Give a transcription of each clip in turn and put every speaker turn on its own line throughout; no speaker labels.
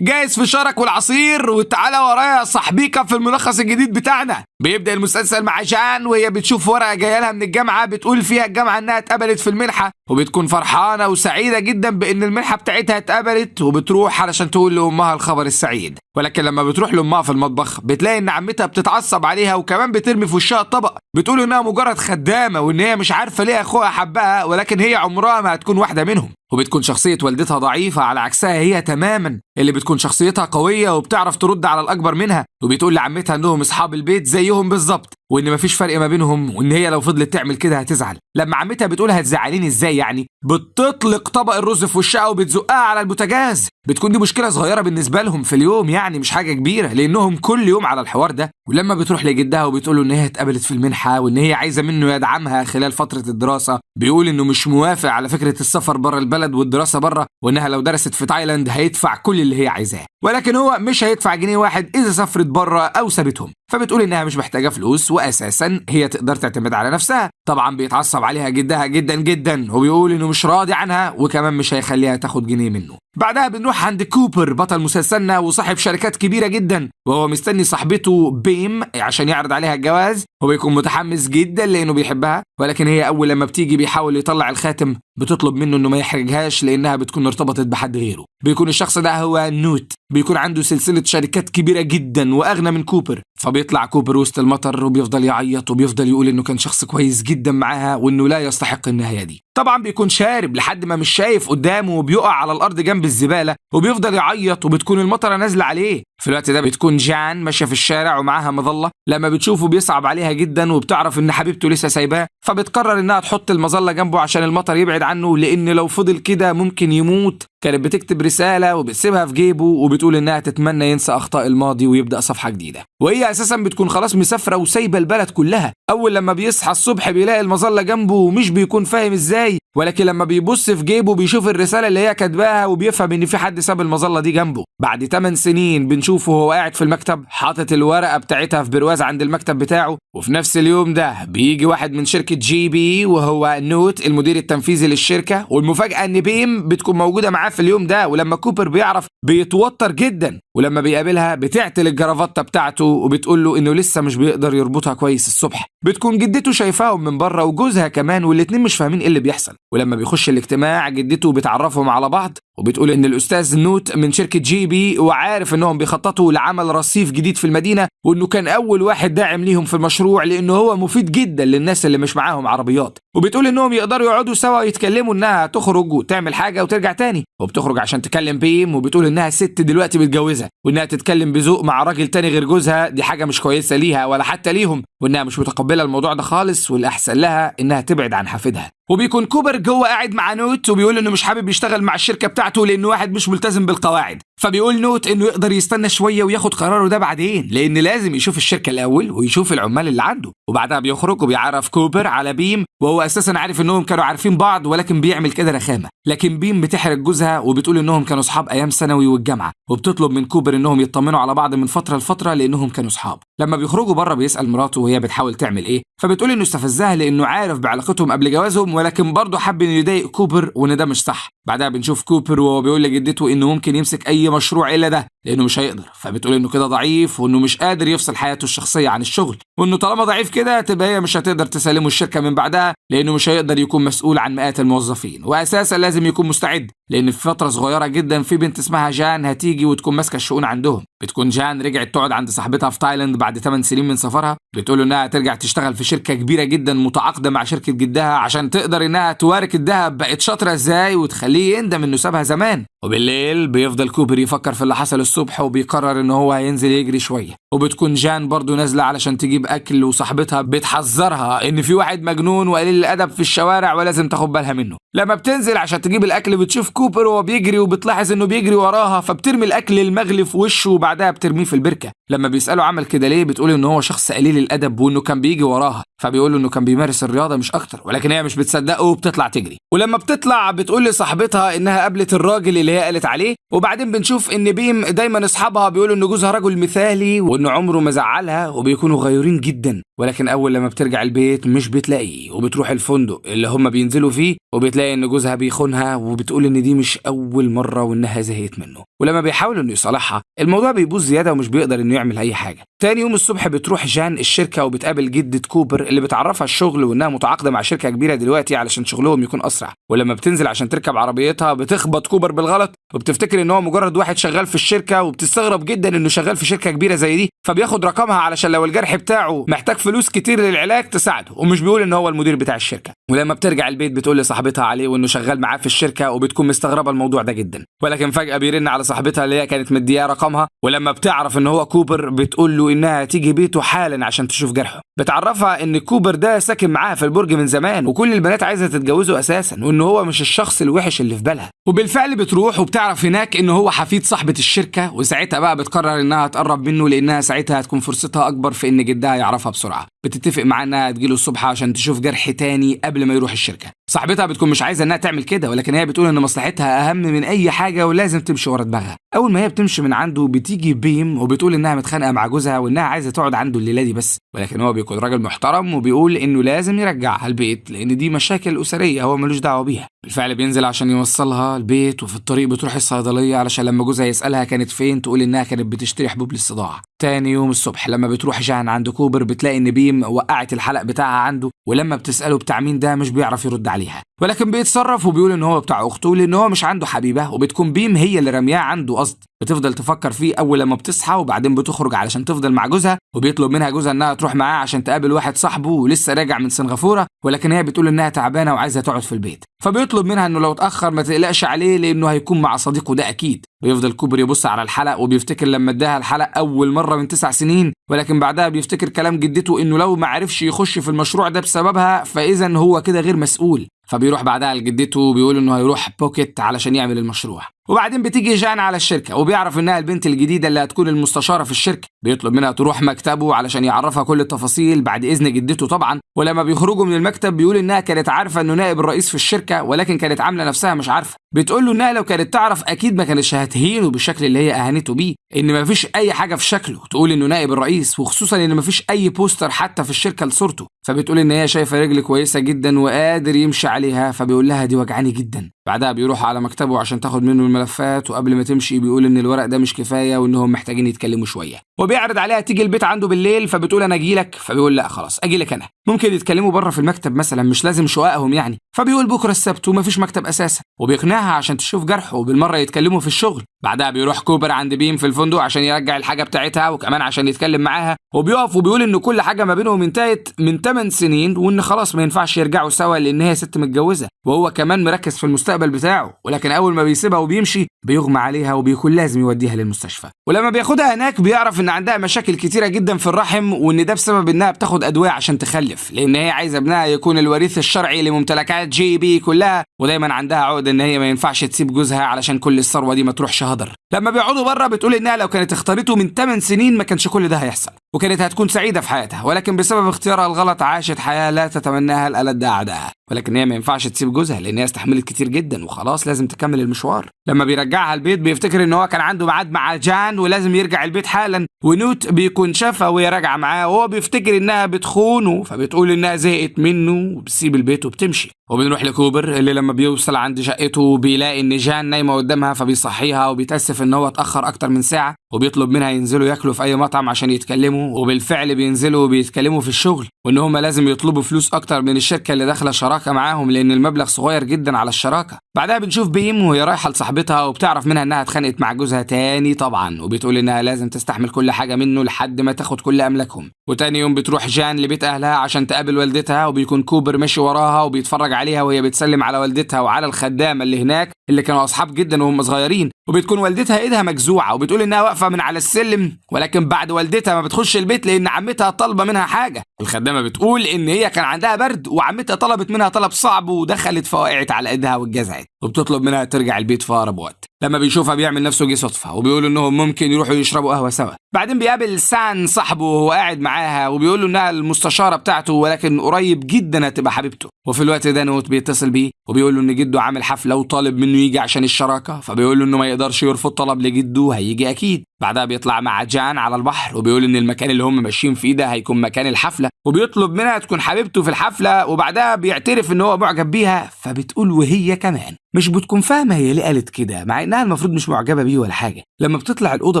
جاهز فشارك والعصير وتعالى ورايا يا صاحبيكا في الملخص الجديد بتاعنا. بيبدأ المسلسل مع جان وهي بتشوف ورقة جاية لها من الجامعة بتقول فيها الجامعة انها اتقبلت في المنحة، وبتكون فرحانة وسعيدة جدا بان المنحة بتاعتها اتقبلت، وبتروح علشان تقول لامها الخبر السعيد. ولكن لما بتروح لامها في المطبخ بتلاقي ان عمتها بتتعصب عليها وكمان بترمي في وشها الطبق، بتقول انها مجرد خدامة وان هي مش عارفة ليه اخوها حبها، ولكن هي عمرها ما هتكون واحدة منهم. وبتكون شخصية والدتها ضعيفة على عكسها هي تماما، اللي بتكون شخصيتها قوية وبتعرف ترد على الأكبر منها، وبتقول لعمتها انهم اصحاب البيت زيهم بالظبط وان مفيش فرق ما بينهم، وان هي لو فضلت تعمل كده هتزعل. لما عمتها بتقول هتزعليني ازاي يعني، بتطلق طبق الرز في وشها وبتزقها على البوتاجاز. بتكون دي مشكلة صغيرة بالنسبة لهم في اليوم، يعني مش حاجة كبيرة لأنهم كل يوم على الحوار ده. ولما بتروح لجدها وبتقول له ان هي اتقبلت في المنحة وان هي عايزة منه يدعمها خلال فترة الدراسة، بيقول انه مش موافق على فكرة السفر بره البلد والدراسة بره، وانها لو درست في تايلاند هيدفع كل اللي هي عايزاه، ولكن هو مش هيدفع جنيه واحد اذا سافرت بره او سابتهم. فبتقول انها مش محتاجة فلوس واساسا هي تقدر تعتمد على نفسها. طبعا بيتعصب عليها جدها جدا جدا وبيقول انه مش راضي عنها وكمان مش هيخليها تاخد جنيه منه. بعدها بنروح عند كوبر بطل مسلسلنا وصاحب شركات كبيرة جدا، وهو مستني صاحبته بيم عشان يعرض عليها الجواز. هو بيكون متحمس جدا لانه بيحبها، ولكن هي اول لما بتيجي بيحاول يطلع الخاتم، بتطلب منه انه ما يحرجهاش لانها بتكون ارتبطت بحد غيره. بيكون الشخص ده هو نوت، بيكون عنده سلسلة شركات كبيرة جدا واغنى من كوبر. فبيطلع كوبر وسط المطر وبيفضل يعيط وبيفضل يقول انه كان شخص كويس جدا معاها وانه لا يستحق النهاية دي. طبعا بيكون شارب لحد ما مش شايف قدامه وبيقع على الارض جنب الزبالة وبيفضل يعيط، وبتكون المطره نازله عليه. في الوقت ده بتكون جان ماشية في الشارع ومعاها مظلة، لما بتشوفه بيصعب عليها جدا وبتعرف ان حبيبته لسه سايباه، فبتقرر انها تحط المظلة جنبه عشان المطر يبعد عنه، لان لو فضل كده ممكن يموت. كانت بتكتب رسالة وبتسيبها في جيبه وبتقول انها تتمنى ينسى اخطاء الماضي ويبدا صفحة جديدة، وهي اساسا بتكون خلاص مسافرة وسايبه البلد كلها. اول لما بيصحى الصبح بيلاقي المظلة جنبه ومش بيكون فاهم ازاي، ولكن لما بيبص في جيبه بيشوف الرسالة اللي هي كاتباها وبيفهم ان في حد ساب المظلة دي جنبه. بعد 8 سنين بنشوفه وهو قاعد في المكتب حاطط الورقة بتاعتها في برواز عند المكتب بتاعه. وفي نفس اليوم ده بيجي واحد من شركة جي بي وهو نوت المدير التنفيذي للشركة، والمفاجاه ان بيم بتكون موجودة معاه في اليوم ده. ولما كوبر بيعرف بيتوتر جدا، ولما بيقابلها بتعتل الجرافطه بتاعته وبتقول له انه لسه مش بيقدر يربطها كويس الصبح. بتكون جدته شايفاهم من بره وجوزها كمان، والاتنين مش فاهمين ايه اللي بيحصل. ولما بيخش الاجتماع جدته بتعرفهم على بعض وبتقول ان الاستاذ نوت من شركة جي بي وعارف انهم بيخططوا لعمل رصيف جديد في المدينة، وانه كان اول واحد داعم ليهم في المشروع لانه هو مفيد جدا للناس اللي مش معاهم عربيات. وبتقول انهم يقدروا يقعدوا سوا ويتكلموا انها تخرج وتعمل حاجة وترجع تاني. وبتخرج عشان تكلم بيم وبتقول انها ست دلوقتي متجوزة وانها تتكلم بذوق مع راجل تاني غير جوزها دي حاجة مش كويسة ليها ولا حتى ليهم، وانها مش متقبله الموضوع ده خالص، والاحسن لها انها تبعد عن حفيدها. وبيكون كوبر جوه قاعد مع نوت وبيقول انه مش حابب يشتغل مع الشركة بتاعته لانه واحد مش ملتزم بالقواعد. فبيقول نوت انه يقدر يستنى شوية وياخد قراره ده بعدين، لان لازم يشوف الشركة الاول ويشوف العمال اللي عنده. وبعدها بيخرج وبيعرف كوبر على بيم، وهو اساسا عارف انهم كانوا عارفين بعض ولكن بيعمل كده رخامه. لكن بيم بتحرج جوزها وبتقول انهم كانوا اصحاب ايام ثانوي والجامعة، وبتطلب من كوبر انهم يطمنوا على بعض من فترة لفترة لانهم كانوا اصحاب. لما بيخرجوا بره بيسال مراته وهي بتحاول تعمل ايه، فبتقول انه استفزها لانه عارف بعلاقتهم قبل جوازهم، ولكن برضه حب انه يضايق كوبر وان ده مش صح. بعدها بنشوف كوبر وهو بيقول لجدته انه ممكن يمسك اي مشروع الا ده لانه مش هيقدر، فبتقول انه كده ضعيف وانه مش قادر يفصل حياته الشخصية عن الشغل، وانه طالما ضعيف كده تبقى هي مش هتقدر تسلمه الشركة من بعدها لانه مش هيقدر يكون مسؤول عن مئات الموظفين، واساسا لازم يكون مستعد لان في فترة صغيرة جدا في بنت اسمها جان هتيجي وتكون ماسكه الشؤون عندهم. بتكون جان رجعت تقعد عند صاحبتها في تايلاند بعد 8 سنين من سفرها، بتقول انها ترجع تشتغل في شركة كبيرة جدا متعاقده مع شركة جدها عشان تقدر انها توارك الذهب بقت شاطرة ازاي وتخليه يندم انه سابها زمان. وبالليل بيفضل كوبر يفكر في اللي حصل الصبح وبيقرر ان هو هينزل يجري شوية. وبتكون جان برضو نازله علشان تجيب اكل، وصاحبتها بتحذرها ان في واحد مجنون وقليل الادب في الشوارع ولازم تاخد بالها منه. لما بتنزل عشان تجيب الاكل بتشوف كوبر وهو بيجري وبتلاحظ انه بيجري وراها، فبترمي الاكل المغلي في وشه وبعدها وبعدها بترميه في البركة. لما بيساله عمل كده ليه بتقول ان هو شخص قليل الادب وانه كان بيجي وراها، فبيقول له انه كان بيمارس الرياضة مش اكتر، ولكن هي مش بتصدقه وبتطلع تجري. ولما بتطلع بتقول لصاحبتها انها قابلت الراجل اللي هي قالت عليه. وبعدين بنشوف ان بيم دايما اصحابها بيقولوا ان جوزها رجل مثالي وانه عمره ما زعلها وبيكونوا غيورين جدا، ولكن اول لما بترجع البيت مش بتلاقيه، وبتروح الفندق اللي هم بينزلوا فيه وبتلاقي ان جوزها بيخونها، وبتقول ان دي مش اول مرة وانها زهقت منه. ولما بيحاول انه يصالحها الموضوع بيبوظ زيادة ومش بيقدر انه يعمل اي حاجة. تاني يوم الصبح بتروح جان الشركة وبتقابل جده كوبر اللي بتعرفها الشغل وانها متعاقده مع شركة كبيرة دلوقتي علشان شغلهم يكون اسرع. ولما بتنزل عشان تركب عربيتها بتخبط كوبر بالغلط، وبتفتكر ان هو مجرد واحد شغال في الشركة، وبتستغرب جدا انه شغال في شركة كبيرة زي دي، فبياخد رقمها علشان لو الجرح بتاعه محتاج فلوس كتير للعلاج تساعده، ومش بيقول ان هو المدير بتاع الشركة. ولما بترجع البيت بتقول لصاحبتها عليه وانه شغال معاه في الشركة، وبتكون مستغربه الموضوع ده جدا. ولكن فجاة بيرن على صاحبتها اللي هي كانت مدياه رقمها، ولما بتعرف ان هو كوبر بتقول له انها تيجي بيته حالا عشان تشوف جرحه. بتعرفها ان كوبر ده ساكن معاها في البرج من زمان وكل البنات عايزه تتجوزه اساسا، وان هو مش الشخص الوحش اللي في بالها. وبالفعل بتروح وبتعرف هناك ان هو حفيد صاحبه الشركة، وساعتها بقى بتقرر انها تقرب منه لانها ساعتها هتكون فرصتها اكبر في ان جدها يعرفها بسرعة. بتتفق معاه انها تجيله الصبح عشان تشوف جرح تاني قبل ما يروح الشركة. صاحبتها بتكون مش عايزه انها تعمل كده، ولكن هي بتقول ان مصلحتها اهم من اي حاجة ولازم تمشي ورا دماغها. اول ما هي بتمشي من عنده بتيجي بيم وبتقول انها متخانقه مع جوزها وانها عايزه تقعد عنده الليلة دي بس، ولكن هو بيكون راجل محترم وبيقول انه لازم يرجعها البيت لان دي مشاكل اسرية هو ملوش دعوه بيها. بالفعل بينزل عشان يوصلها البيت، وفي الطريق بتروح الصيدلية علشان لما جوزها يسالها كانت فين تقول انها كانت بتشتري حبوب للصداع. تاني يوم الصبح لما بتروح جان عند كوبر بتلاقي ان بيم وقعت الحلق بتاعها عنده، ولما بتساله بتاع مين ده مش بيعرف يرد عليها، ولكن بيتصرف وبيقول ان هو بتاع اخته لان هو مش عنده حبيبه، وبتكون بيم هي اللي رمياه عنده قصد. بتفضل تفكر فيه اول لما بتصحى، وبعدين بتخرج علشان تفضل مع جوزها، وبيطلب منها جوزها انها تروح معاه عشان تقابل واحد صاحبه ولسه راجع من سنغافورة، ولكن هي بتقول انها تعبانة وعايزه تقعد في البيت. فبيطلب منها انه لو اتاخر ما تقلقش عليه لانه هيكون مع صديقه ده اكيد. بيفضل كوبر يبص على الحلق وبيفتكر لما اداها الحلق اول مرة من 9 سنين، ولكن بعدها بيفتكر كلام جدته انه لو ما عرفش يخش في المشروع ده بسببها فاذا هو كده غير مسؤول. فبيروح بعدها لجدته وبيقول انه هيروح بوكيت علشان يعمل المشروع. وبعدين بتيجي جان على الشركة وبيعرف انها البنت الجديدة اللي هتكون المستشارة في الشركة. بيطلب منها تروح مكتبه علشان يعرفها كل التفاصيل بعد اذن جدته طبعا. ولما بيخرجوا من المكتب بيقول انها كانت عارفه انه نائب الرئيس في الشركة، ولكن كانت عامله نفسها مش عارفه. بتقول له انها لو كانت تعرف اكيد ما كانتش هتهينه بالشكل اللي هي اهانته بيه، ان مفيش اي حاجة في شكله تقول انه نائب الرئيس، وخصوصا ان مفيش اي بوستر حتى في الشركة لصورته. فبتقول ان هي شايفه رجل كويسة جدا وقادر يمشي عليها، فبيقول لها دي وجعاني جدا. بعدها بيروح على مكتبه عشان تاخد منه الملفات، وقبل ما تمشي بيقول ان الورق ده مش كفاية وانهم محتاجين يتكلموا شوية، وبيعرض عليها تيجي البيت عنده بالليل. فبتقول انا اجيلك، فبيقول لا خلاص اجيلك انا، ممكن يتكلموا بره في المكتب مثلا، مش لازم شققهم يعني. فبيقول بكره السبت ومفيش مكتب اساسا، وبيقنعها عشان تشوف جرحه وبالمره يتكلموا في الشغل. بعدها بيروح كوبر عند بيم في الفندق عشان يرجع الحاجة بتاعتها وكمان عشان يتكلم معاها، وبيقف وبيقول ان كل حاجة ما بينهم انتهت من 8 سنين وان خلاص ما ينفعش يرجعوا سوا لان هي ست متجوزة وهو كمان مركز في المستقبل بتاعه. ولكن اول ما بيسيبها وبيمشي بيغمى عليها وبيكون لازم يوديها للمستشفى. ولما بياخدها هناك بيعرف ان عندها مشاكل كتيرة جدا في الرحم، وان ده بسبب انها بتاخد ادوية عشان تخلف، لان هي عايزه ابنها يكون الوريث الشرعي لممتلكات جي بي كلها، ودايما عندها عقد ان هي ما ينفعش تسيب جوزها علشان كل الثروة دي ما تروحش هدر. لما بيقعدوا بره بتقول انها لو كانت اختارته من 8 سنين ما كانش كل ده هيحصل، وكانت هتكون سعيدة في حياتها، ولكن بسبب اختيارها الغلط عاشت حياة لا تتمناها الألد اعدائها. ولكن هي ما ينفعش تسيب جوزها لان هي استحملت كتير جدا وخلاص لازم تكمل المشوار. لما بيرجعها البيت بيفتكر ان هو كان عنده ميعاد مع جان ولازم يرجع البيت حالا، ونوت بيكون شافها وهي راجعه معاه وهو بيفتكر انها بتخونه، فبتقول انها زهقت منه وبتسيب البيت وبتمشي. وبنروح لكوبر اللي لما بيوصل عند شقته بيلاقي ان جان نايمة قدامها، فبيصحيها وبيتاسف ان هو اتاخر اكتر من ساعة، وبيطلب منها ينزلوا ياكلوا في اي مطعم عشان يتكلموا. وبالفعل بينزلوا وبيتكلموا في الشغل، وان هم لازم يطلبوا فلوس اكتر من الشركة اللي داخله شراكة معاهم لان المبلغ صغير جدا على الشراكة. بعدها بنشوف بيم وهي رايحة لصاحبتها وبتعرف منها انها اتخانقت مع جوزها تاني طبعا، وبتقول انها لازم تستحمل كل حاجة منه لحد ما تاخد كل املاكهم. وتاني يوم بتروح جان لبيت اهلها عشان تقابل والدتها، وبيكون كوبر ماشي وراها وبيتفرج عليها وهي بتسلم على والدتها وعلى الخدامة اللي هناك اللي كانوا اصحاب جدا وهم صغيرين. وبتكون والدتها ايدها مجزوعه وبتقول انها واقفة من على السلم، ولكن بعد والدتها ما بتخش البيت لان عمتها طالبه منها حاجة. الخدامة بتقول ان هي كان عندها برد وعمتها طلبت منها طلب صعب ودخلت فوقعت على ايدها واتجزعت، وبتطلب منها ترجع البيت في اقرب وقت. لما بيشوفها بيعمل نفسه جه صدفة وبيقول انهم ممكن يروحوا يشربوا قهوة سوا. بعدين بيقابل سان صاحبه وهو قاعد معاها وبيقول له انها المستشارة بتاعته ولكن قريب جدا هتبقى حبيبته. وفي الوقت ده نوت بيتصل بيه وبيقول له ان جده عامل حفلة وطالب منه يجي عشان الشراكة، فبيقول له انه ما يقدرش يرفض طلب لجده، هيجي اكيد. بعدها بيطلع مع جان على البحر وبيقول ان المكان اللي هم ماشيين فيه ده هيكون مكان الحفلة، وبيطلب منها تكون حبيبته في الحفلة. وبعدها بيعترف ان هو معجب بيها، فبتقول وهي كمان مش بتكون فاهمه هي ليه قالت كده مع انها المفروض مش معجبه بيه ولا حاجة. لما بتطلع الاوضة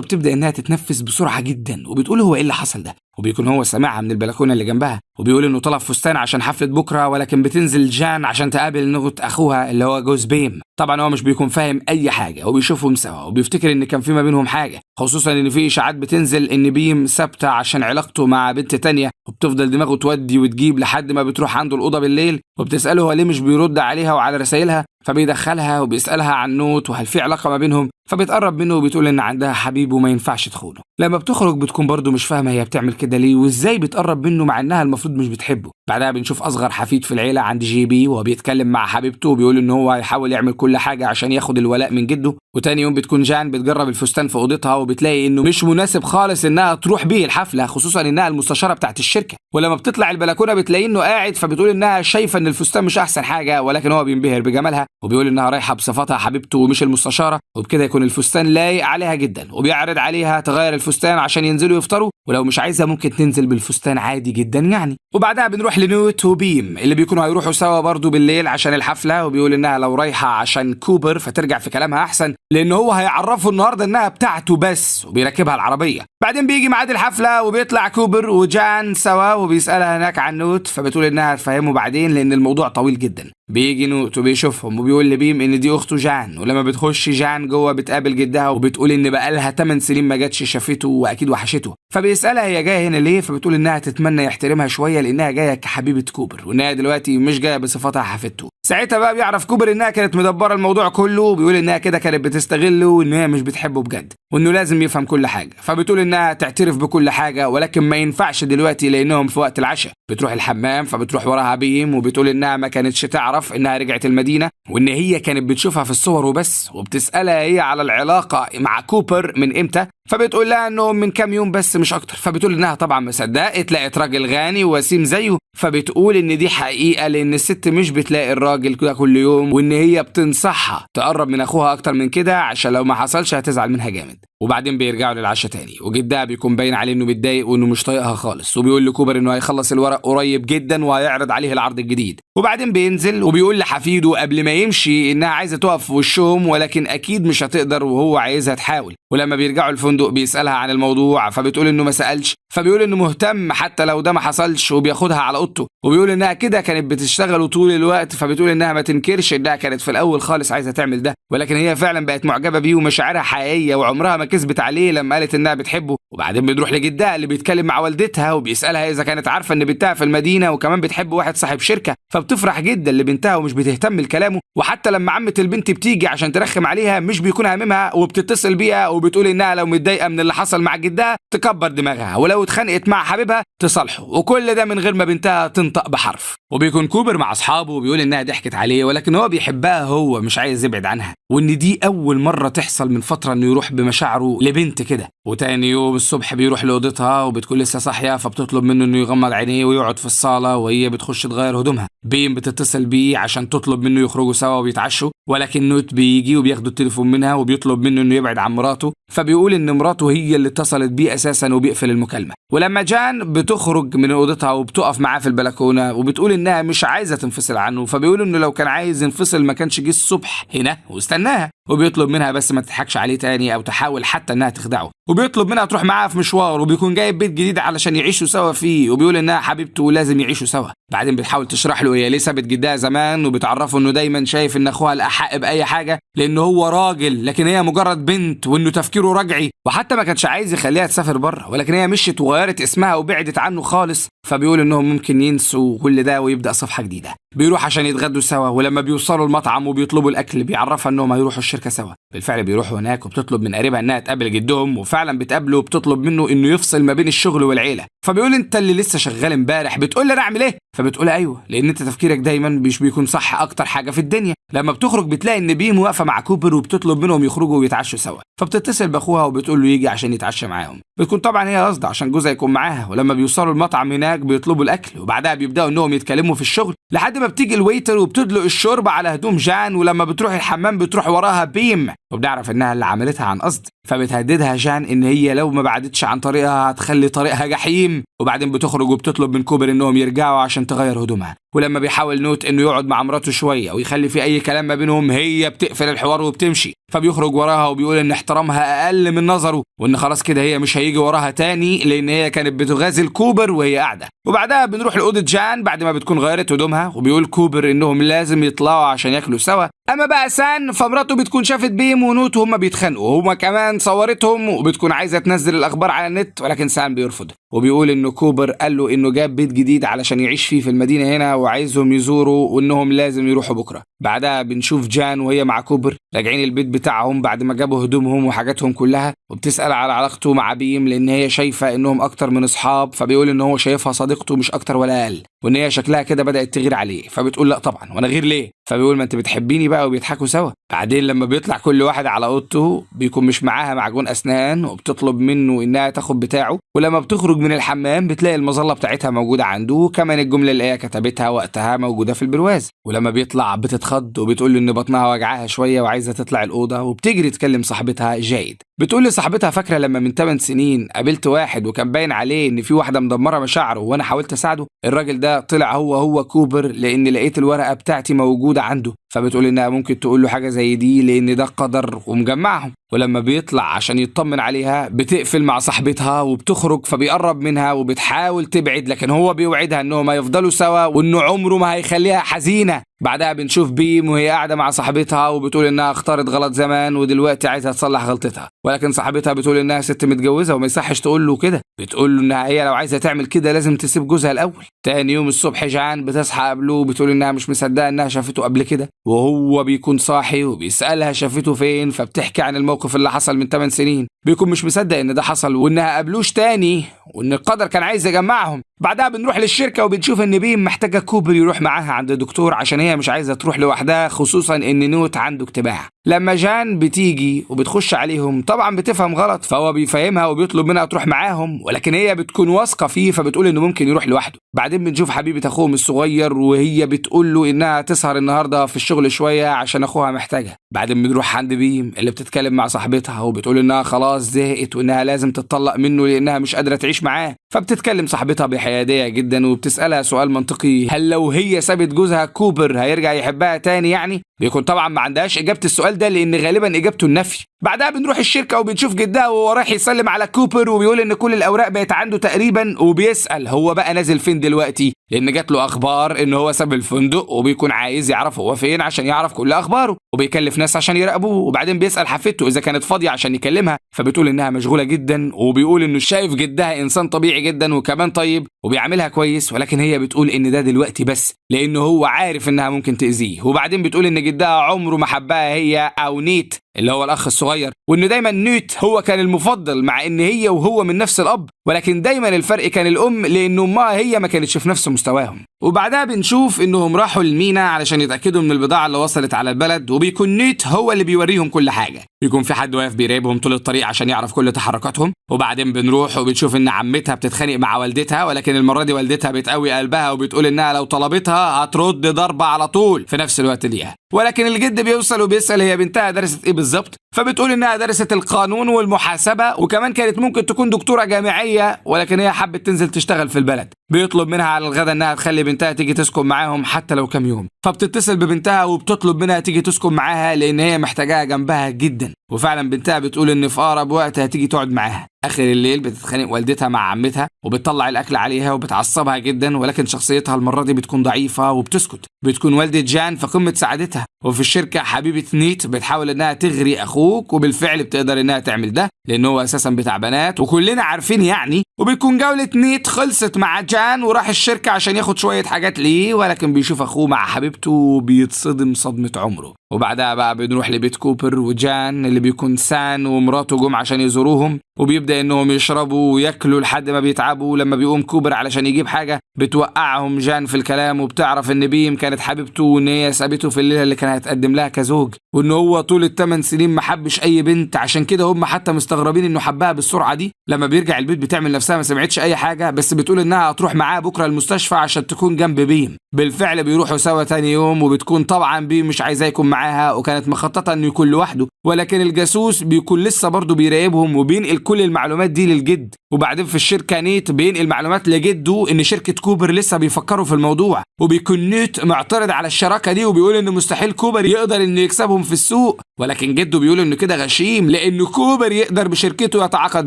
بتبدا انها تتنفس بسرعة جدا وبتقول هو ايه اللي حصل ده، وبيكون هو سامعها من البلكونه اللي جنبها وبيقول انه طلب فستان عشان حفلة بكره، ولكن بتنزل جان عشان تقابل نغت اخوها اللي هو جوز بيم. طبعا هو مش بيكون فاهم اي حاجة وبيشوفهم سوا وبيفتكر ان كان في ما بينهم حاجة، خصوصا ان في اشاعات بتنزل ان بيم ثابتة عشان علاقته مع بنت تانية، وبتفضل دماغه تودي وتجيب لحد ما بتروح عنده الاوضة بالليل وبتساله هو ليه مش بيرد عليها وعلى رسائلها، فبيدخلها وبيسالها عن نوت وهل في علاقة ما بينهم، فبتقرب منه وبتقول ان عندها حبيب وما ينفعش تخونه. لما بتخرج بتكون برضه مش فاهمه هي بتعمل كده ليه وازاي بتقرب منه مع انها المفروض مش بتحبه. بعدها بنشوف اصغر حفيد في العيلة عند جي بي وهو بيتكلم مع حبيبته وبيقول ان هو هيحاول يعمل كل حاجة عشان ياخد الولاء من جده. وتاني يوم بتكون جان بتجرب الفستان في اوضتها وبتلاقي انه مش مناسب خالص انها تروح بيه الحفلة، خصوصا انها المستشارة بتاعت الشركة. ولما بتطلع البلكونه بتلاقي انه قاعد، فبتقول انها شايفه ان الفستان مش احسن حاجة، ولكن هو بينبهر بجمالها وبيقول انها رايحة بصفتها حبيبته ومش المستشارة، وبكده يكون الفستان لايق عليها جدا. وبيعرض عليها تغير الفستان عشان ينزلوا يفطروا، ولو مش عايزه ممكن تنزل بالفستان عادي جدا يعني. وبعدها بنروح لنوت وبيم اللي بيكونوا هيروحوا سوا برضو بالليل عشان الحفلة، وبيقول انها لو رايحة عشان كوبر فترجع في كلامها احسن لان هو هيعرفه النهارده انها بتاعته بس، وبيركبها العربية. بعدين بيجي ميعاد الحفلة وبيطلع كوبر وجان سوا وبيسالها هناك عن نوت، فبتقول انها هتفهمه بعدين لان الموضوع طويل جدا. بيجي نوت وبيشوفهم وبيقول لبيم ان دي اخته جان، ولما بتخش جان جوه بتقابل جدها وبتقول ان بقالها 8 سنين ما جاتش شافته واكيد وحشته، فبيسالها هي جاية هنا ليه، فبتقول انها تتمنى يحترمها شوية لانها جاية كحبيبه كوبر وانها دلوقتي مش جاية بصفتها حفيدته. ساعتها بقى بيعرف كوبر انها كانت مدبره الموضوع كله، وبيقول انها كده كانت بتستغله وان هي مش بتحبه بجد وانه لازم يفهم كل حاجة، فبتقول انها تعترف بكل حاجة ولكن ما ينفعش دلوقتي لانهم في وقت العشاء. بتروح الحمام فبتروح وراها بيم وبتقول انها ما كانتش تعرف انها رجعت المدينة وان هي كانت بتشوفها في الصور وبس، وبتسالها هي على العلاقة مع كوبر من امتى، فبتقول لها انه من كام يوم بس مش اكتر، فبتقول انها طبعا ما صدقت لقت راجل غني ووسيم زيه، فبتقول ان دي حقيقة لان الست مش بتلاقي الراجل كده كل يوم، وان هي بتنصحها تقرب من اخوها اكتر من كده عشان لو ما حصلش هتزعل منها جامد. وبعدين بيرجعوا للعشاء تاني وجدها بيكون باين عليه انه متضايق وانه مش طايقها خالص، وبيقول لكوبر انه هيخلص الورق قريب جدا وهيعرض عليه العرض الجديد. وبعدين بينزل وبيقول لحفيده قبل ما يمشي انها عايزه تقف في وشهم ولكن اكيد مش هتقدر وهو عايزها تحاول. ولما بيرجعوا الفندق بيسالها عن الموضوع فبتقول انه ما سالش، فبيقول انه مهتم حتى لو ده ما حصلش وبياخدها على اوضته، وبيقول انها كده كانت بتشتغل طول الوقت، فبتقول انها ما تنكرش انها كانت في الاول خالص عايزه تعمل ده، ولكن هي فعلا بقت معجبه بيه ومشاعرها حقيقية وعمرها ما كذبت عليه لما قالت انها بتحبه. وبعدين بنروح لجدها اللي بيتكلم مع والدتها وبيسالها اذا كانت عارفه ان بنتها في المدينة وكمان بتحب واحد صاحب شركة، فبتفرح جدا لبنتها ومش بتهتم لكلامه، وحتى لما عمه البنت بتيجي عشان ترخم عليها مش بيكون هاممها وبتتصل بيها وبتقول انها لو متضايقة من اللي حصل مع جدها تكبر دماغها ولو اتخانقت مع حبيبها تصالحه، وكل ده من غير ما بنتها تنطق بحرف. وبيكون كوبر مع اصحابه وبيقول انها ضحكت عليه ولكن هو بيحبها هو مش عايز يبعد عنها، وان دي اول مرة تحصل من فترة انه يروح بمشاعره لبنت كده. وتاني يوم الصبح بيروح لاوضتها وبتكون لسه صاحية، فبتطلب منه انه يغمض عينيه ويقعد في الصاله وهي بتخش تغير هدومها. بيم بتتصل بيه عشان تطلب منه يخرجوا سوا وبيتعشوا، ولكن نوت بيجي وبياخدوا التليفون منها وبيطلب منه انه يبعد عن مراته، فبيقول ان مراته هي اللي اتصلت بيه اساسا وبيقفل المكالمة. ولما جان بتخرج من اوضتها وبتقف معاه في البلكونه وبتقول انها مش عايزه تنفصل عنه، فبيقول انه لو كان عايز ينفصل ما كانش جه الصبح هنا واستناها، وبيطلب منها بس ما تضحكش عليه تاني او تحاول حتى انها تخدعه، وبيطلب منها تروح معاه في مشوار، وبيكون جايب بيت جديد علشان يعيشوا سوا فيه، وبيقول انها حبيبته ولازم يعيشوا سوا. بعدين بتحاول تشرح له هي ليه سابت جدها زمان، وبتعرفه انه دايما شايف ان اخوها الاحق باي حاجة لانه هو راجل لكن هي مجرد بنت، وانه تفكيره رجعي، وحتى ما كانش عايز يخليها تسافر بره، ولكن هي مشيت وغيرت اسمها وبعدت عنه خالص. فبيقول انهم ممكن ينسوا كل ده ويبدا صفحة جديدة. بيروح عشان يتغدوا سوا، ولما بيوصلوا المطعم وبيطلبوا الاكل بيعرفها انهم هيروحوا الشركة سوا. بالفعل بيروحوا هناك، وبتطلب من قريبها انها تقابل جدهم، وفعلا بتقابله وبتطلب منه انه يفصل ما بين الشغل والعيلة. فبيقول انت اللي لسه شغال امبارح بتقول لي انا اعمل ايه؟ فبتقول ايوه، لان انت تفكيرك دايما مش بيكون صح اكتر حاجة في الدنيا. لما بتخرج بتلاقي ان بيم واقفة مع كوبر وبتطلب منهم يخرجوا ويتعشوا سوا، فبتتصل باخوها وبتقول له يجي عشان يتعشى معاهم. بتكون طبعا هي قصده عشان جوزها يكون معاها. ولما بيوصلوا المطعم هناك بيطلبوا الاكل، وبعدها بيبداوا انهم يتكلموا في الشغل لحد ما بتيجي ال waiter وبتدلق الشوربة على هدوم جان. ولما بتروح الحمام بتروح وراها بيم، وبنعرف انها اللي عملتها عن قصد. فبتهددها جان ان هي لو ما بعدتش عن طريقها هتخلي طريقها جحيم. وبعدين بتخرج وبتطلب من كوبر انهم يرجعوا عشان تغير هدومها. ولما بيحاول نوت انه يقعد مع مراته شوية ويخلي في اي كلام ما بينهم، هي بتقفل الحوار وبتمشي. فبيخرج وراها وبيقول ان احترامها اقل من نظره، وان خلاص كده هي مش هيجي وراها تاني لان هي كانت بتغازل كوبر وهي قاعدة. وبعدها بنروح لاوضه جان بعد ما بتكون غيرت هدومها، وبيقول كوبر انهم لازم يطلعوا عشان ياكلوا سوا. اما بقى سان فمراته بتكون شافت بيم ونوت وهما بيتخانقوا، وهما كمان صورتهم وبتكون عايزه تنزل الاخبار على النت، ولكن سان بيرفض وبيقول انه كوبر قال له انه جاب بيت جديد علشان يعيش فيه في المدينة هنا وعايزهم يزوروا وانهم لازم يروحوا بكره. بعدها بنشوف جان وهي مع كوبر راجعين البيت بتاعهم بعد ما جابوا هدومهم وحاجاتهم كلها، وبتسأل على علاقته مع بيم لان هي شايفه انهم اكتر من اصحاب. فبيقول ان هو شايفها صديقته مش اكتر ولا اقل، وان هي شكلها كده بدأت تغير عليه. فبتقول لا طبعا، وانا غير ليه؟ فبيقول ما انت بتحبيني بقى، وبيضحكوا سوا. بعدين لما بيطلع كل واحد على اوضته بيكون مش معاها معجون اسنان، وبتطلب منه انها تاخد بتاعه. ولما بتخرج من الحمام بتلاقي المظلة بتاعتها موجودة عنده، وكمان الجملة اللي هي كتبتها وقتها موجودة في البرواز. ولما بيطلع بتتخض وبتقول له ان بطنها وجعاها شوية وعايزه تطلع الاوضة، وبتجري تكلم صاحبتها جايد. بتقول لصاحبتها فاكره لما من 8 سنين قابلت واحد وكان باين عليه ان في واحدة مدمرة مشاعره وانا حاولت اساعده؟ الراجل ده طلع هو كوبر، لان لقيت الورقة بتاعتي موجودة عنده. فبتقول انها ممكن تقول له حاجة زي دي لان ده قدر ومجمعهم. ولما بيطلع عشان يطمن عليها بتقفل مع صاحبتها وبتخرج، فبيقرب منها وبتحاول تبعد، لكن هو بيوعدها انهم هيفضلوا سوا وانه عمره ما هيخليها حزينة. بعدها بنشوف بيم وهي قاعدة مع صاحبتها وبتقول انها اختارت غلط زمان ودلوقتي عايزه تصلح غلطتها، ولكن صاحبتها بتقول انها ست متجوزة وما يصحش تقول له كده. بتقول له انها هي لو عايزه تعمل كده لازم تسيب جوزها الاول. تاني يوم الصبح جان بتصحى قبله وبتقول انها مش مصدقه انها شافته قبل كده، وهو بيكون صاحي وبيسالها شافته فين، فبتحكي عن الموقف اللي حصل من 8 سنين. بيكون مش مصدق ان ده حصل وانها قابلوش تاني وان القدر كان عايز يجمعهم. بعدها بنروح للشركة وبنشوف ان بيم محتاجه كوبر يروح معاها عند الدكتور عشان هي مش عايزه تروح لوحدها، خصوصا ان نوت عنده اجتماع. لما جان بتيجي وبتخش عليهم طبعا بتفهم غلط، فهو بيفهمها وبيطلب منها تروح معاهم، ولكن هي بتكون واثقة فيه فبتقول انه ممكن يروح لوحده. بعدين بنشوف حبيبه اخوهم الصغير وهي بتقول له انها تسهر النهارده في الشغل شوية عشان اخوها محتاجها. بعدين بنروح عند بيم اللي بتتكلم مع صاحبتها وبتقول انها خلاص زهقت وانها لازم تتطلق منه لانها مش قادرة تعيش معاه. فبتتكلم صاحبتها بحياديه جدا وبتسالها سؤال منطقي، هل لو هي سابت جوزها كوبر هيرجع يحبها تاني يعني؟ بيكون طبعا ما عندهاش اجابه السؤال ده لان غالبا اجابته النفي. بعدها بنروح الشركة وبنشوف جدها وهو رايح يسلم على كوبر وبيقول ان كل الاوراق بقت عنده تقريبا، وبيسال هو بقى نازل فين دلوقتي لان جات له اخبار ان هو ساب الفندق وبيكون عايز يعرف هو فين عشان يعرف كل اخباره، وبيكلف ناس عشان يراقبوه. وبعدين بيسال حفيدته اذا كانت فاضية عشان يكلمها، فبتقول انها مشغولة جدا، وبيقول انه شايف جدها انسان طبيعي جدا وكمان طيب وبيعاملها كويس، ولكن هي بتقول ان ده دلوقتي بس لانه هو عارف انها ممكن تاذيه. وبعدين بتقول ان جدها عمره ما حبها هي او نيت اللي هو الاخ الصغير، وانه دايما نيت هو كان المفضل مع ان هي وهو من نفس الاب، ولكن دايما الفرق كان الام لان امها هي ما كانتش في نفس مستواهم. وبعدها بنشوف انهم راحوا المينا علشان يتاكدوا من البضاعة اللي وصلت على البلد، وبيكون نيت هو اللي بيوريهم كل حاجة، بيكون في حد واقف بيراقبهم طول الطريق عشان يعرف كل تحركاتهم. وبعدين بنروح وبنشوف ان عمتها بتتخانق مع والدتها، ولكن المرة دي والدتها بتقوي قلبها وبتقول انها لو طلبتها هترد ضربه على طول في نفس الوقت ليها. ولكن الجد بيوصل وبيسال هي بنتها درست ايه بالظبط، فبتقول انها درست القانون والمحاسبه، وكمان كانت ممكن تكون دكتورة جامعية، ولكن هي حبت تنزل تشتغل في البلد. بيطلب منها على الغدا انها تخلي بنتها تيجي تسكن معاهم حتى لو كام يوم، فبتتصل ببنتها وبتطلب منها تيجي تسكن معاها لان هي محتاجاها جنبها جدا. وفعلا بنتها بتقول ان في اقرب وقت هتيجي تقعد معاها. اخر الليل بتتخانق والدتها مع عمتها وبتطلع الاكل عليها وبتعصبها جدا، ولكن شخصيتها المرة دي بتكون ضعيفة وبتسكت. بتكون والده جان في قمة سعادتها. وفي الشركة حبيبه نيت بتحاول انها تغري اخوك، وبالفعل بتقدر انها تعمل ده لان هو اساسا بتاع بنات وكلنا عارفين يعني. وبتكون جولة نيت خلصت مع جان وراح الشركة عشان ياخد شوية حاجات ليه، ولكن بيشوف اخوه مع حبيبته وبيتصدم صدمة عمره. وبعدها بقى بنروح لبيت كوبر وجان اللي بيكون سان ومراته جم عشان يزوروهم، وبيبدا انهم يشربوا وياكلوا لحد ما بيتعبوا. لما بيقوم كوبر علشان يجيب حاجة بتوقعهم جان في الكلام، وبتعرف ان بيم كانت حبيبته وان هي سابته في الليلة اللي كان هيتقدم لها كزوج، وان هو طول ال8 سنين ما حبش اي بنت، عشان كده هم حتى مستغربين انه حبها بالسرعة دي. لما بيرجع البيت بتعمل نفسها ما سمعتش اي حاجه، بس بتقول انها هتروح معاه بكره المستشفى عشان تكون جنب بيم. بالفعل بيروحوا سوا تاني يوم، وبتكون طبعا بيم مش عايزاه يكون معاها وكانت مخططه انه يكون لوحده، ولكن الجاسوس بيكون لسه برضه بيراقبهم وبينقل كل المعلومات دي للجد. وبعدين في الشركة نيت بينقل معلومات لجده ان شركة كوبر لسه بيفكروا في الموضوع، وبيكون نيت معترض على الشراكة دي وبيقول انه مستحيل كوبر يقدر انه يكسبهم في السوق، ولكن جده بيقول انه كده غشيم لان كوبر يقدر بشركته يتعاقد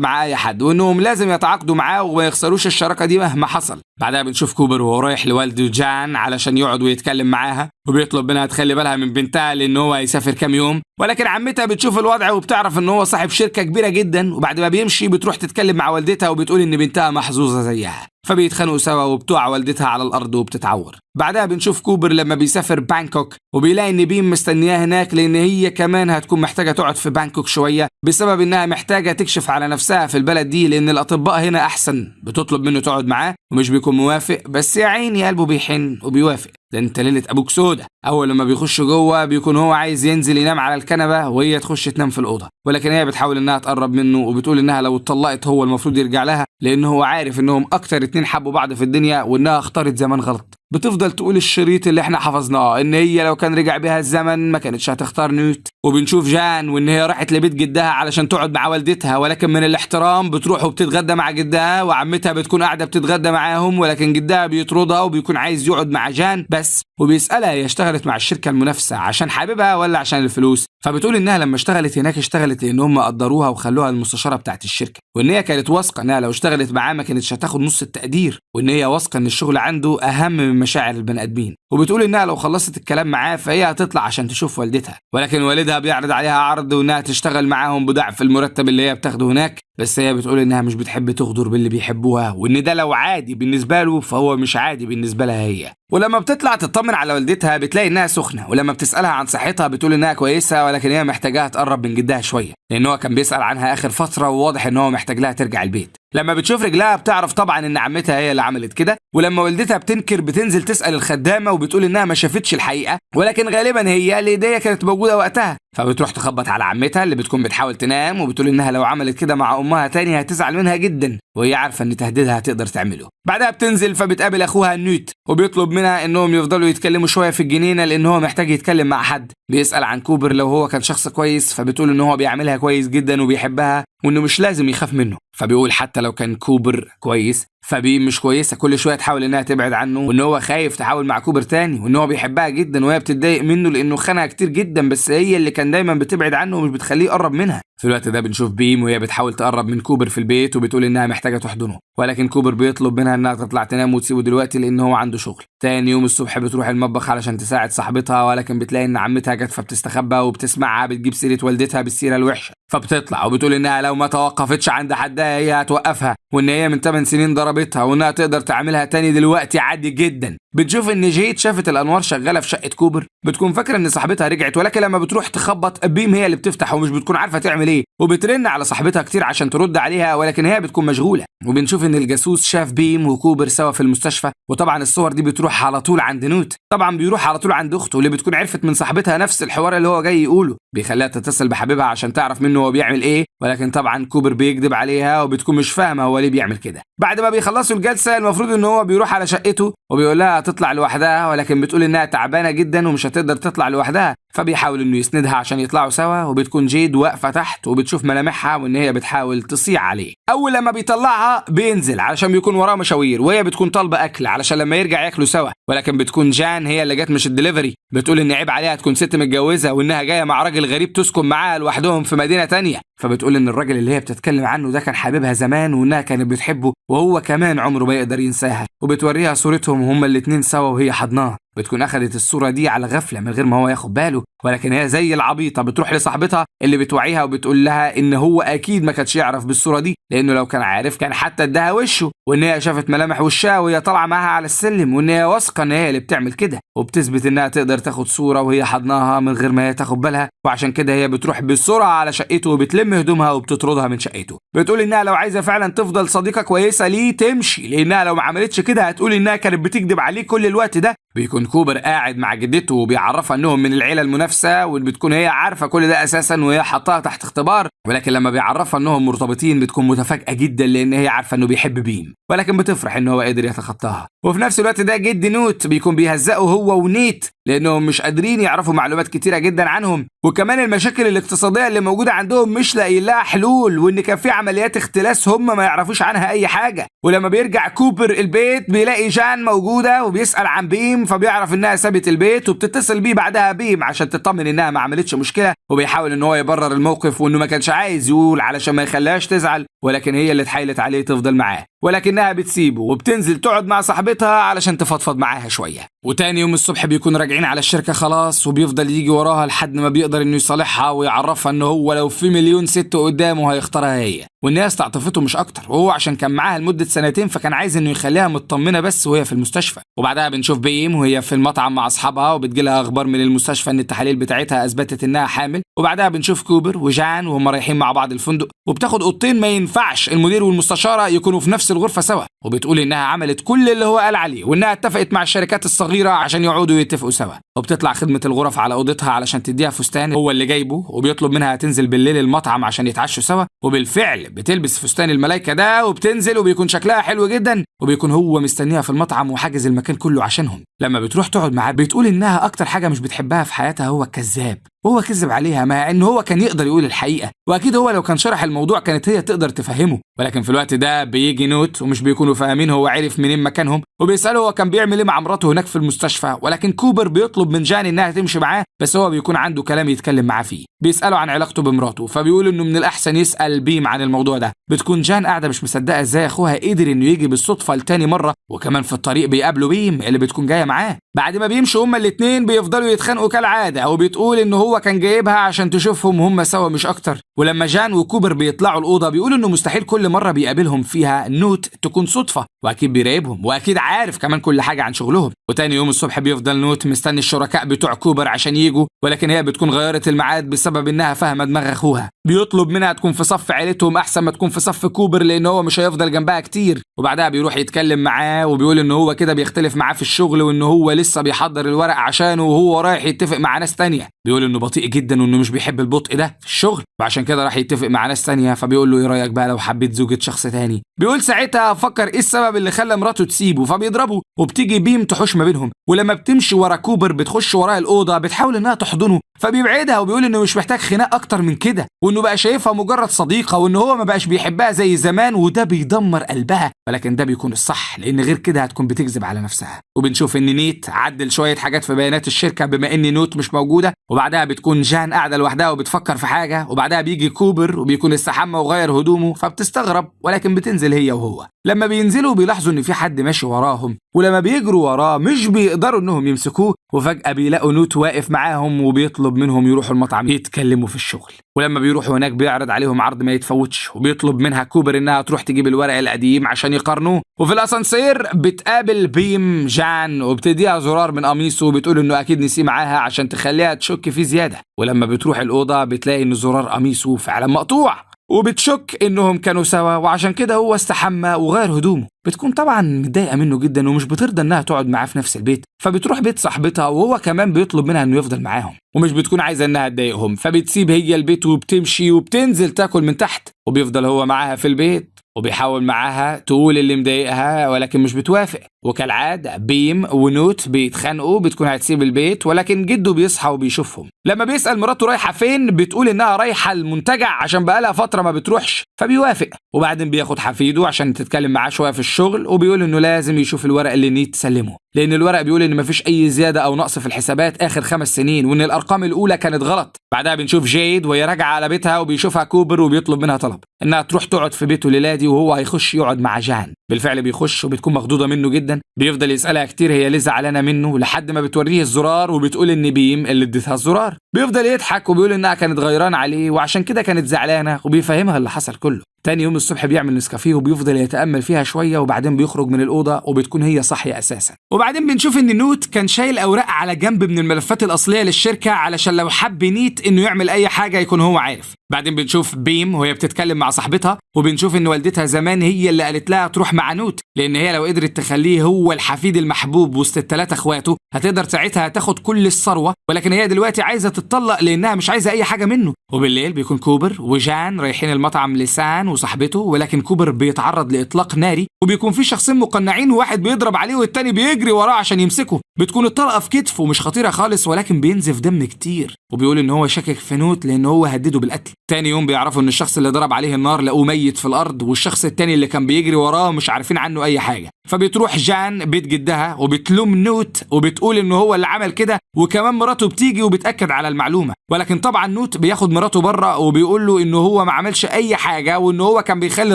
مع اي حد، وانهم لازم يتعاقدوا معاه وما يخسروش الشراكة دي مهما حصل. بعدها بنشوف كوبر وهو رايح لوالده جان علشان يقعد ويتكلم معاها، وبيطلب منها تخلي بالها من بنتها لان هو هيسافر كام يوم، ولكن عمتها بتشوف الوضع وبتعرف ان هو صاحب شركة كبيرة جدا. وبعد ما بيمشي بتروح تتكلم مع والدتها وبتقول ان بنتها محظوظة زيها، فبيتخانقوا سوا وبتقع والدتها على الارض وبتتعور. بعدها بنشوف كوبر لما بيسافر بانكوك وبيلاقي ان بيم مستنياه هناك، لان هي كمان هتكون محتاجه تقعد في بانكوك شوية بسبب انها محتاجه تكشف على نفسها في البلد دي لان الاطباء هنا احسن. بتطلب منه تقعد معاه ومش بيكون موافق، بس يا عيني قلبه بيحن وبيوافق. ده انت ليلة ابوك سودا. اول لما بيخش جوه بيكون هو عايز ينزل ينام على الكنبة وهي تخش تنام في الاوضة، ولكن هي بتحاول انها تقرب منه وبتقول انها لو اتطلقت هو المفروض يرجع لها، لان هو عارف انهم اكتر اتنين حبوا بعض في الدنيا وانها اختارت زمان غلط. بتفضل تقول الشريط اللي احنا حفظناه ان هي لو كان رجع بيها الزمن ما كانتش هتختار نيوت. وبنشوف جان وان هي راحت لبيت جدها علشان تقعد مع والدتها، ولكن من الاحترام بتروح وبتتغدى مع جدها، وعمتها بتكون قاعدة بتتغدى معاهم، ولكن جدها بيطردها وبيكون عايز يقعد مع جان بس، وبيسالها هي اشتغلت مع الشركة المنافسة عشان حاببها ولا عشان الفلوس، فبتقول انها لما اشتغلت هناك اشتغلت لان هم قدروها وخلوها المستشارة بتاعت الشركة، وان هي كانت واثقة انها لو اشتغلت معاه ما كانتش هتاخد نص التقدير، وان هي واثقة ان الشغل عنده اهم من مشاعر البني ادمين. وبتقول انها لو خلصت الكلام معاه فهي هتطلع عشان تشوف والدتها، ولكن والدها بيعرض عليها عرض وانها تشتغل معاهم بضعف المرتب اللي هي بتاخده هناك، بس هي بتقول انها مش بتحب تغدر باللي بيحبوها، وان ده لو عادي بالنسبة له فهو مش عادي بالنسبة لها هي. ولما بتطلع تطمن على والدتها بتلاقي انها سخنة، ولما بتسالها عن صحتها بتقول انها كويسة، ولكن هي محتاجاها تقرب من جدها شوية لان هو كان بيسال عنها اخر فترة وواضح ان هو محتاج لها ترجع البيت. لما بتشوف رجلها بتعرف طبعا ان عمتها هي اللي عملت كده، ولما والدتها بتنكر بتنزل تسال الخدامة وبتقول انها ما شافتش الحقيقة، ولكن غالبا هي ليديا كانت موجودة وقتها. فبتروح تخبط على عمتها اللي بتكون بتحاول تنام، وبتقول انها لو عملت كده مع امها تاني هتزعل منها جدا، وهي عارفه ان تهديدها هتقدر تعمله. بعدها بتنزل فبتقابل اخوها نيوت وبيطلب منها انهم يفضلوا يتكلموا شوية في الجنينة لان هو محتاج يتكلم مع حد. بيسال عن كوبر لو هو كان شخص كويس، فبتقول ان هو بيعاملها كويس جدا وبيحبها وانه مش لازم يخاف منه. فبيقول حتى لو كان كوبر كويس فبيم مش كويسة، كل شوية تحاول انها تبعد عنه، وان هو خايف تحاول مع كوبر تاني، وان هو بيحبها جدا وهي بتتضايق منه لانه خانها كتير جدا، بس هي اللي كان دايما بتبعد عنه ومش بتخليه يقرب منها. في الوقت ده بنشوف بيم وهي بتحاول تقرب من كوبر في البيت وبتقول انها محتاجه تحضنه، ولكن كوبر بيطلب منها انها تطلع تنام وتسيبه دلوقتي لان هو عنده شغل. تاني يوم الصبح بتروح المطبخ علشان تساعد صاحبتها، ولكن بتلاقي ان عمتها جت فبتستخبى وبتسمعها بتجيب سيره والدتها بالسيرة الوحشة، فبتطلع وبتقول انها لو ما توقفتش عند حدها هي هتوقفها، وان هي من 8 سنين ضربتها وانها تقدر تعملها تاني دلوقتي عادي جدا. بتشوف ان جيد شافت الانوار شغالة في شقه كوبر، بتكون فاكره ان صاحبتها رجعت، ولكن لما بتروح تخبط بيم هي اللي بتفتح ومش بتكون عارفه تعمل ايه، وبترن على صاحبتها كتير عشان ترد عليها ولكن هي بتكون مشغولة. وبنشوف ان الجاسوس شاف بيم وكوبر سوا في المستشفى، وطبعا الصور دي بتروح على طول عند نوت، طبعا بيروح على طول عند اخته اللي بتكون عرفت من صاحبتها نفس الحوار اللي هو جاي يقوله، بيخليها تتصل بحبيبها عشان تعرف منه هو بيعمل ايه، ولكن طبعا كوبر بيكذب عليها وبتكون مش فاهمه هو ليه بيعمل كده. بعد ما بيخلصوا الجلسة المفروض ان هو بيروح على شقته وبيقول لها تطلع لوحدها، ولكن بتقول انها تعبانة جدا ومش هتقدر تطلع لوحدها، فبيحاول انه يسندها عشان يطلعوا سوا، وبتكون جيد واقفة تحت وبتشوف ملامحها وان هي بتحاول تصيع عليه. اول لما بيطلعها بينزل علشان بيكون وراه مشاوير، وهي بتكون طالبه اكل علشان لما يرجع ياكلوا سوا، ولكن بتكون جان هي اللي جت مش الدليفري. بتقول ان عيب عليها تكون ست متجوزة وانها جاية مع راجل غريب تسكن معاه لوحدهم في مدينة تانية. فبتقول ان الراجل اللي هي بتتكلم عنه ده كان حبيبها زمان وانها كانت بتحبه وهو كمان عمره ما يقدر ينساها، وبتوريها صورتهم هما الاتنين سوا وهي حضناه. بتكون اخدت الصورة دي على غفلة من غير ما هو ياخد باله، ولكن هي زي العبيطه بتروح لصاحبتها اللي بتوعيها وبتقول لها ان هو اكيد ما كانش يعرف بالصورة دي، لانه لو كان عارف كان حتى اداها وشه، وان هي شافت ملامح وشها وهي طالعه معاها على السلم، وان هي واثقة ان هي اللي بتعمل كده، وبتثبت انها تقدر تاخد صوره وهي حضناها من غير ما هي تاخد بالها. وعشان كده هي بتروح بسرعة على شقته وبتلم هدومها وبتطردها من شقته. بتقول انها لو عايزه فعلا تفضل صديقه كويسة ليه تمشي، لانها لو ما عملتش كده هتقول انها كانت بتكذب عليه كل الوقت ده. بيكون كوبر قاعد مع جدته وبيعرفها انهم من العيلة المنافسة، واللي بتكون هي عارفه كل ده اساسا وهي حطاها تحت اختبار، ولكن لما بيعرفها انهم مرتبطين بتكون متفاجئه جدا لان هي عارفه انه بيحب بيم، ولكن بتفرح ان هو قدر يتخطاها. وفي نفس الوقت ده جد نوت بيكون بيهزقه هو ونيت لانهم مش قادرين يعرفوا معلومات كتيرة جدا عنهم، وكمان المشاكل الاقتصادية اللي موجودة عندهم مش لاقيين لها حلول، وان كان في عمليات اختلاس هم ما يعرفوش عنها اي حاجة. ولما بيرجع كوبر البيت بيلاقي جان موجودة وبيسال عن بيم، فبيعرف انها سابت البيت، وبتتصل بيه بعدها بيم عشان تطمن انها ما عملتش مشكلة، وبيحاول ان هو يبرر الموقف وانه ما كانش عايز يقول علشان ما يخليهاش تزعل، ولكن هي اللي اتحايلت عليه تفضل معاه، ولكنها بتسيبه وبتنزل تقعد مع صاحبتها علشان تفضفض معاها شوية. وتاني يوم الصبح بيكون راجعين على الشركة خلاص، وبيفضل يجي وراها لحد ما بيقدر انه يصالحها ويعرفها ان هو لو في مليون ست قدامه هيختارها هي، وان هي استعطفته مش اكتر، وهو عشان كان معاها لمدة سنتين فكان عايز انه يخليها مطمنه بس وهي في المستشفى. وبعدها بنشوف بيم وهي في المطعم مع اصحابها، وبتجيلها اخبار من المستشفى ان التحاليل بتاعتها اثبتت انها حامل. وبعدها بنشوف كوبر وجان وهم رايحين مع بعض الفندق، وبتاخد اوضتين ما ينفعش المدير والمستشاره يكونوا في نفس الغرفة سوا، وبتقول انها عملت كل اللي هو قال عليه وانها اتفقت مع الشركات الصغيرة عشان يقعدوا يتفقوا سوا. وبتطلع خدمة الغرف على اوضتها علشان تديها فستان هو اللي جايبه، وبيطلب منها تنزل بالليل المطعم عشان يتعشوا سوا، وبالفعل بتلبس فستان الملايكه ده وبتنزل وبيكون شكلها حلو جدا، وبيكون هو مستنيها في المطعم وحاجز المكان كله عشانهم. لما بتروح تقعد معاه بتقول انها اكتر حاجة مش بتحبها في حياتها هو الكذاب، وهو كذب عليها مع ان هو كان يقدر يقول الحقيقة، واكيد هو لو كان شرح الموضوع كانت هي تقدر تفهمه. ولكن في الوقت ده بيجي نوت ومش بيكونوا فاهمين هو عرف منين مكانهم، وبيساله هو كان بيعمل ايه مع مراته هناك في المستشفى. ولكن كوبر بيطلب من جان انها تمشي معاه، بس هو بيكون عنده كلام يتكلم معاه فيه. بيساله عن علاقته بمراته، فبيقول انه من الاحسن يسال بيم عن الموضوع ده. بتكون جان قاعدة مش مصدقه ازاي اخوها قدر انه يجي بالصدفة لتاني مرة، وكمان في الطريق بيقابلوا بيم اللي بتكون جاية معاه. بعد ما بيمشوا هما الاثنين بيفضلوا يتخانقوا كالعادة، وبتقول ان هو كان جايبها عشان تشوفهم هما سوا مش اكتر. ولما جان وكوبر بيطلعوا الاوضة بيقولوا انه مستحيل كل مرة بيقابلهم فيها نوت تكون صدفة، واكيد بيراقبهم واكيد عارف كمان كل حاجة عن شغلهم. وتاني يوم الصبح بيفضل نوت مستني الشركاء بتوع كوبر عشان يجوا، ولكن هي بتكون غيرت الميعاد بسبب انها فاهمه دماغ اخوها. بيطلب منها تكون في صف عيلتهم احسن ما تكون في صف كوبر لان هو مش هيفضل جنبها كتير. وبعدها بيروح يتكلم معاه وبيقول ان هو كده بيختلف معاه في الشغل، وان هو لسه بيحضر الورق عشانه وهو رايح يتفق مع ناس تانية. بيقول انه بطيء جدا وانه مش بيحب البطء ده في الشغل، وعشان كده راح يتفق مع ناس تانية. فبيقول له ايه رايك بقى لو حبيت زوجة شخص تاني؟ بيقول ساعتها فكر ايه السبب اللي خلى مراته تسيبه، فبيضربه. وبتيجي بيم تحوش ما بينهم، ولما بتمشي ورا كوبر بتخش وراه الاوضة بتحاول انها تحضنه، فبيبعدها وبيقول انه مش محتاج خناق اكتر من كده، وانه بقى شايفها مجرد صديقه، وان هو ما بقاش بيحبها زي زمان، وده بيدمر قلبها. ولكن ده بيكون الصح لان غير كده هتكون بتكذب على نفسها. وبنشوف ان نيت عدل شوية حاجات في بيانات الشركة بما ان نوت مش موجودة. وبعدها بتكون جان قاعدة لوحدها وبتفكر في حاجة، وبعدها بيجي كوبر وبيكون استحمى وغير هدومه، فبتستغرب ولكن بتنزل هي وهو. لما بينزلوا بيلاحظوا ان في حد ماشي وراهم، ولما بيجروا وراه مش بيقدروا انهم يمسكوه، وفجأة بيلاقوا نوت واقف معاهم وبيطلب منهم يروحوا المطعم يتكلموا في الشغل. ولما بيروحوا هناك بيعرض عليهم عرض ما يتفوتش، وبيطلب منها كوبر انها تروح تجيب الورق القديم عشان يقارنوه. وفي الاسانسير بتقابل بيم جان وبتديها زرار من قميصه وبتقول انه اكيد نسيه معاها عشان تخليها تشك فيه زيادة. ولما بتروح الاوضة بتلاقي ان زرار قميصه فعلا مقطوع، وبتشك انهم كانوا سوا وعشان كده هو استحمى وغير هدومه. بتكون طبعا متضايقة منه جدا ومش بترضى انها تقعد معاه في نفس البيت، فبتروح بيت صاحبتها وهو كمان بيطلب منها انه يفضل معاهم، ومش بتكون عايزه انها تضايقهم، فبتسيب هي البيت وبتمشي وبتنزل تاكل من تحت، وبيفضل هو معاها في البيت وبيحاول معاها تقول اللي مضايقها ولكن مش بتوافق. وكالعادة بيم ونوت بيتخانقوا، بتكون هتسيب البيت، ولكن جده بيصحى وبيشوفهم. لما بيسأل مراته رايحة فين بتقول انها رايحة المنتجع عشان بقالها فترة ما بتروحش، فبيوافق. وبعدين بياخد حفيده عشان تتكلم معاه شوية في الشغل، وبيقول انه لازم يشوف الورق اللي نيت سلمه، لان الورق بيقول ان مفيش اي زيادة او نقص في الحسابات اخر 5 سنين، وان الارقام الاولى كانت غلط. بعدها بنشوف جيد وهي راجعه على بيتها، وبيشوفها كوبر وبيطلب منها طلب انها تروح تقعد في بيته ليلادي، وهو هيخش يقعد مع جان. بالفعل بيخش وبتكون مخضوضه منه جدا، بيفضل يسالها كتير هي ليه زعلانة منه، لحد ما بتوريه الزرار وبتقول ان بيم اللي اديتها الزرار. بيفضل يضحك وبيقول انها كانت غيران عليه وعشان كده كانت زعلانة، وبيفهمها اللي حصل كله. تاني يوم الصبح بيعمل نسكافيه وبيفضل يتامل فيها شوية، وبعدين بيخرج من الاوضة وبتكون هي صاحية اساسا. وبعدين بنشوف ان نوت كان شايل اوراق على جنب من الملفات الاصلية للشركة علشان لو حب نيت انه يعمل اي حاجة يكون هو عارف. بعدين بنشوف بيم وهي بتتكلم مع صاحبتها، وبنشوف ان والدتها زمان هي اللي قالت لها تروح مع نوت، لان هي لو قدرت تخليه هو الحفيد المحبوب وسط الثلاثة اخواته هتقدر ساعتها تاخد كل الثروة، ولكن هي دلوقتي عايزه تتطلق لانها مش عايزه اي حاجة منه. وبالليل بيكون كوبر وجان رايحين المطعم لسان وصاحبته، ولكن كوبر بيتعرض لاطلاق ناري، وبيكون في شخصين مقنعين، وواحد بيضرب عليه والتاني بيجري وراه عشان يمسكه. بتكون الطلقة في كتفه مش خطيرة خالص، ولكن بينزف دم كتير، وبيقول ان هو شاكك في نوت لان هو هدده بالقتل. تاني يوم بيعرفوا ان الشخص اللي ضرب عليه النار لقوه ميت في الارض، والشخص التاني اللي كان بيجري وراه مش عارفين عنه اي حاجة. فبتروح جان بيت جدها وبتلوم نوت وبتقول ان هو اللي عمل كده، وكمان مراته بتيجي وبتاكد على المعلومة، ولكن طبعا نوت بياخد مراته بره وبيقول له ان هو ما عملش اي حاجة، وان هو كان بيخلي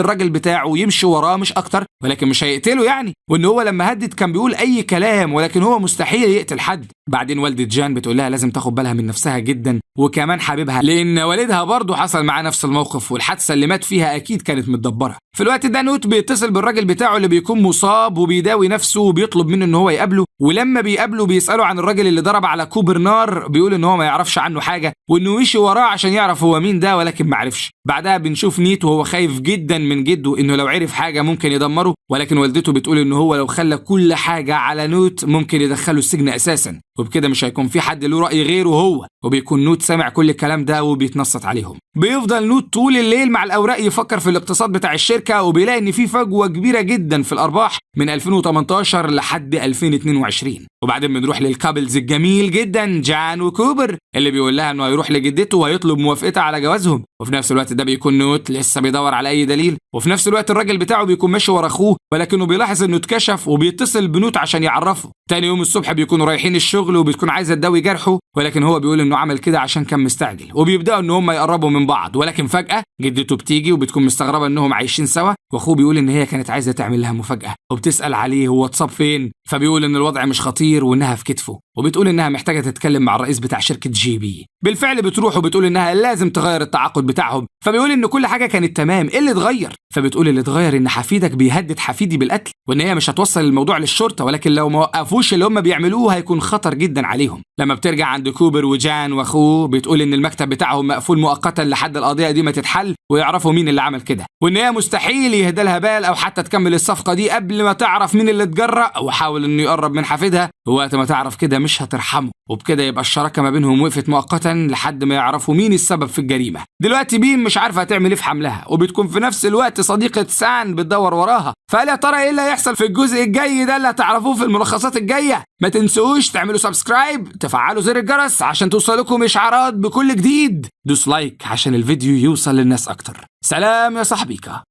الراجل بتاعه يمشي وراه مش اكتر، ولكن مش هيقتله يعني، وان هو لما هدد كان بيقول اي كلام، ولكن هو مستحيل يقتل حد. بعدين والده جان بتقول لها لازم تاخد بالها من نفسها جدا وكمان حبيبها، لان والدها برضه حصل معاه نفس الموقف، والحادثه اللي مات فيها اكيد كانت متدبره. في الوقت ده نوت بيتصل بالراجل بتاعه اللي بيكون مصاب وبيداوي نفسه، وبيطلب منه ان هو يقابله، ولما بيقابله بيساله عن الراجل اللي ضرب على كوبر نار، بيقول ان هو ما يعرفش عنه حاجة، وانه مشي وراه عشان يعرف هو مين ده، ولكن ما عرفش. بعدها بنشوف نيت وهو خايف جدا من جده انه لو عرف حاجة ممكن يدمره، ولكن والدته بتقول ان هو لو خلى كل حاجة على نوت ممكن يدخله السجن اساسا، وبكده مش هيكون في حد له رأي غيره هو. وبيكون نوت سامع كل الكلام ده وبيتنصت عليهم. بيفضل نوت طول الليل مع الاوراق يفكر في الاقتصاد بتاع الشركة، وبيلاقي ان في فجوة كبيرة جدا في الارباح من 2018 لحد 2022. وبعدين بنروح لل couples الجميل جدا جان وكوبر، اللي بيقول لها انه هيروح لجدته وهيطلب موافقتها على جوازهم. وفي نفس الوقت ده بيكون نوت لسه بيدور على اي دليل، وفي نفس الوقت الراجل بتاعه بيكون ماشي ورا اخوه، ولكنه بيلاحظ انه اتكشف وبيتصل بنوت عشان يعرفه. تاني يوم الصبح بيكونوا رايحين الشغل، وبتكون عايزه تداوي جرحه، ولكن هو بيقول انه عمل كده عشان كان مستعجل، وبيبداوا ان هم يقربوا من بعض. ولكن فجاة جدته بتيجي وبتكون مستغربه انهم عايشين سوا، واخوه بيقول ان هي كانت عايزه تعمل لها مفاجاة، وبتسال عليه هو اتصاب فين، فبيقول ان الوضع مش خطير وانها في كتفه، وبتقول انها محتاجه تتكلم مع الرئيس بتاع شركة جي بي. بالفعل بتروح وبتقول انها لازم تغير التعاقد بتاعهم، فبيقول ان كل حاجة كانت تمام، ايه اللي اتغير؟ فبتقول اللي اتغير ان حفيدك بيهدد حفيدي بالقتل، وان هي مش هتوصل الموضوع للشرطة، ولكن لو ما وقفوش اللي هم بيعملوه هيكون خطر جدا عليهم. لما بترجع عند كوبر وجان واخوه بتقول ان المكتب بتاعهم مقفول مؤقتا لحد القضية دي ما تتحل ويعرفوا مين اللي عمل كده، وان هي مستحيل يهدى لها بال او حتى تكمل الصفقة دي قبل ما تعرف مين اللي اتجرأ وحاول انه يقرب من حفيدها، ووقت ما تعرف كده مش هترحمه، وبكده يبقى الشراكة ما بينهم وقفت مؤقتا لحد ما يعرفوا مين السبب في الجريمة. دلوقتي بيم مش عارفه هتعمل ايه في حملها، وبتكون في نفس الوقت صديقه سان بتدور وراها، فهل يا ترى ايه اللي هيحصل في الجزء الجاي ده اللي هتعرفوه في الملخصات الجاية؟ ما تنسوش تعملوا subscribe، تفعلوا زر الجرس عشان توصلكم اشعارات بكل جديد، دوس like عشان الفيديو يوصل للناس اكتر. سلام يا صاحبيكا.